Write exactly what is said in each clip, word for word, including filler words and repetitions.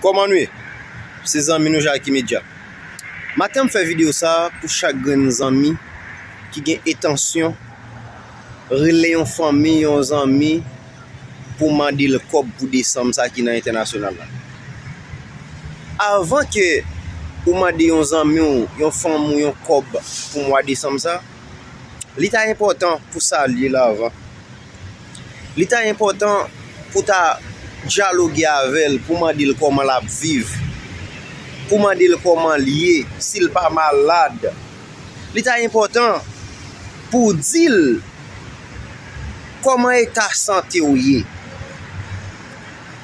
Kòman nou ye? Se zanmi nou Jackie Media. Maten m fè videyo sa pou chak grenn zanmi ki gen entansyon rele yon fanmi, yon zanmi pou mande l kòb pou desanm sa ki nan entènasyonal la. Avan ke ou mande yon zanmi w, yon fanmi w, yon kòb pou mwa desanm sa, li ta enpòtan pou salye l avan. Li ta enpòtan pou ta dyaloge avè l, pou mande l kòman l ap viv, pou mande l kòman l ye, si l pa malad. Li ta enpòtan pou w di l kòman eta sante w ye.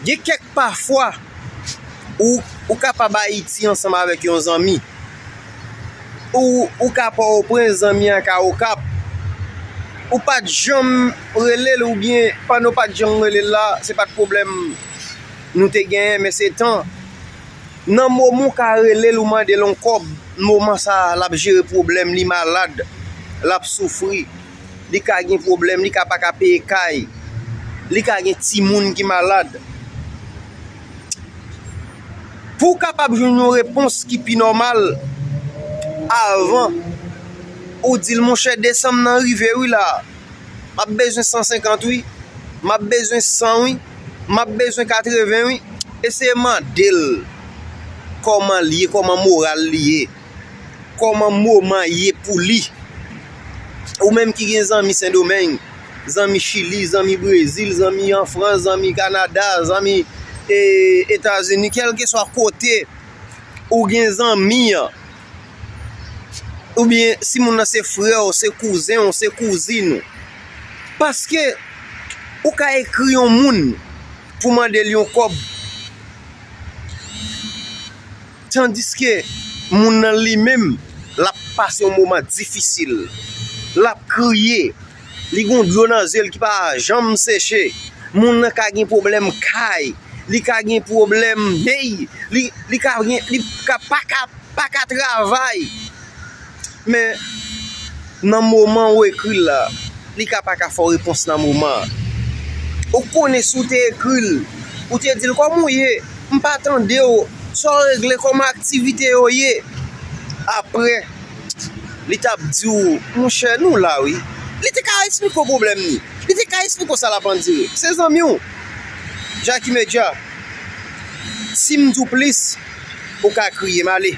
Gen kèk pafwa, ou, ou kapab Ayiti ansanm avèk yon zanmi. Ou, ou ka Pòtoprens, zanmi an ka Okap. Ou pa t janm rele l, oubyen pandan w pa t janm rele l la, se pa t pwoblèm nou te genyen, men se tan. Nan moman w ka rele l, ou mande l yon kòb, moman sa a, l ap jere pwoblèm, li malad, l ap soufri, li ka gen pwoblèm, li ka pa ka peye kay, li ka gen timoun ki malad. Pou w kapab jwenn yon repons ki pi nòmal, avan ou di l, monchè, desanm nan rive wi la, m ap bezwen san senkant wi, m ap bezwen san wi, m ap bezwen katreven wi, eseye mande l kòman l ye, kòman moral li ye, kòman moman ye pou li. Ou menm ki gen zanmi Sendomeng, zanmi Chili, zanmi Brezil, zanmi an Frans, zanmi Kanada, zanmi, e, Etazini, kèlkeswa kote ou gen zanmi an, oubyen si moun nan se frè w, se kouzen w, se kouzin ou. Paske ou ka ekri yon moun pou mande l yon kòb, tandiske moun nan li menm, l ap pase yon moman difisil. L ap kriye. Li gen dlo nan zye l ki pa janm seche. Moun nan ka gen pwoblèm kay. Li ka gen pwoblèm, hey, li, li ka gen, li ka pa ka, pa ka travay. Men, nan moman ou ekri l la, li ka pa ka fè w repons nan moman an. Ou konnen si w te ekri l, ou te di l, kòman w ye? M pa tande w. Sa w regle? Kòman aktivite yo ye? Apre, li t ap di w, monchè, nou la wi. Li te ka eksplike w pwoblèm li. Li te ka eksplike w sa l ap andire. Se zanmi w. Jackie Media, si m di w plis, ou ka kriye m ale.